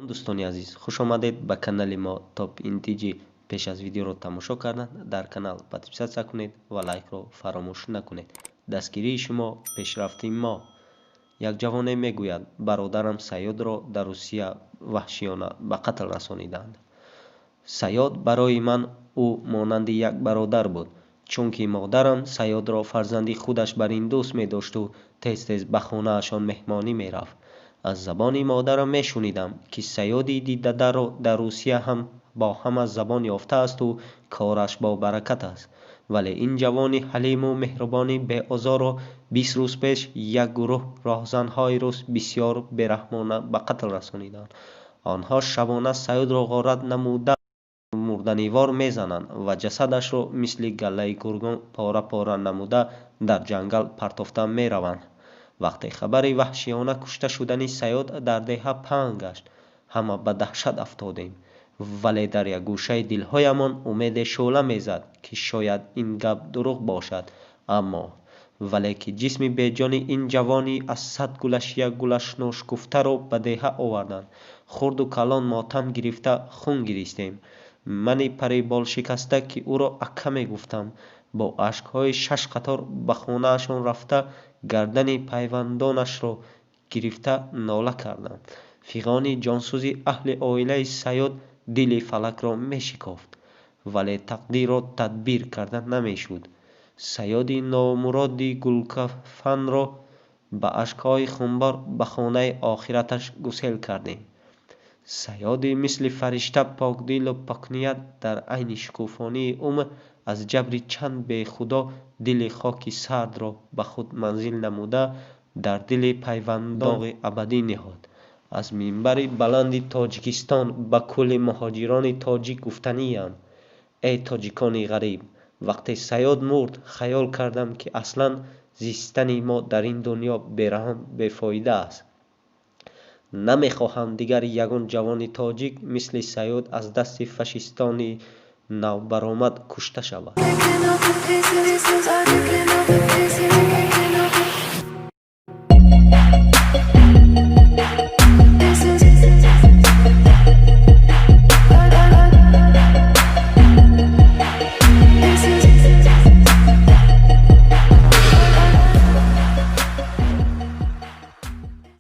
Дӯстони азиз, хуш омадед ба канали мо Топ Интиҷи. Пеш аз видеоро тамошо кардан дар канал подписаться кунед ва лайкро фаромӯш накунед. Дастгирии шумо пешрафти мо. Як ҷавоне мегӯяд: бародарам Саёдро дар Русия ваҳшиёна ба қатл расониданд. Саёд барои ман ӯ монанди як бародар буд, чунки модарам Саёдро фарзанди худаш бар ин дӯст медошту тез-тез ба хонаашон меҳмонӣ мерафт. Аз забони модарам мешунидам, ки Саёди дидадарро дар Русия ҳам бо ҳама забон ёфтаасту кораш бобаракат аст. Вале ин ҷавони ҳалиму меҳрубони беозорро 20 рӯз пеш як гурӯҳ роҳзанҳои рус бисёр бераҳмона ба қатл расониданд. Онҳо шабона Саёдро ғорат намуда, мурданивор мезананд ва ҷасадашро мисли галлаи гургон пора-пора намуда дар ҷангал партофта мераванд. Вақте хабари ваҳшиёна кушта шудани Саёд дар деҳа паҳн гашт, ҳама ба даҳшат афтодем. Вале дар як гӯшаи дилҳоямон умеде шӯъла мезад, ки шояд ин гап дурӯғ бошад. Аммо вале ки ҷисми беҷони ин ҷавони аз 100 гулаш як гулаш ношукуфтаро ба деҳа оварданд, хурду калон мотам гирифта хун гиристем. Мани париболшикаста, ки ӯро ака мегуфтам, бо ашкҳои шаш қатор ба хонаашон рафта, гардани пайвандонашро гирифта нола кардам. Фиғони ҷонсӯзи аҳли оилаи Саёд дили фалакро мешикофт, вале тақдирро тадбир карда намешуд. Саёди номуроди гулкафанро ба ашкҳои хунбор ба хонаи охираташ гусел кардем. Саёди мисли фаришта покдилу покният дар айни шукуфонии умр аз ҷабри чанд бехудо дили хоки сардро ба худ манзил намуда, дар дили пайвандон доғи абадӣ ниҳод. Аз минбари баланди Тоҷикистон ба кулли муҳоҷирони тоҷик гуфтаниям: эй тоҷикони ғариб, вақте Саёд мурд, хаёл кардам, ки аслан зистани мо дар ин дунё бераҳм бефоида аст. Намехоҳам дигар ягон ҷавони тоҷик мисли Саёд аз дасти фашистони навбаромад кушта шавад. Picking up the pieces, I'm picking up the pieces, picking up the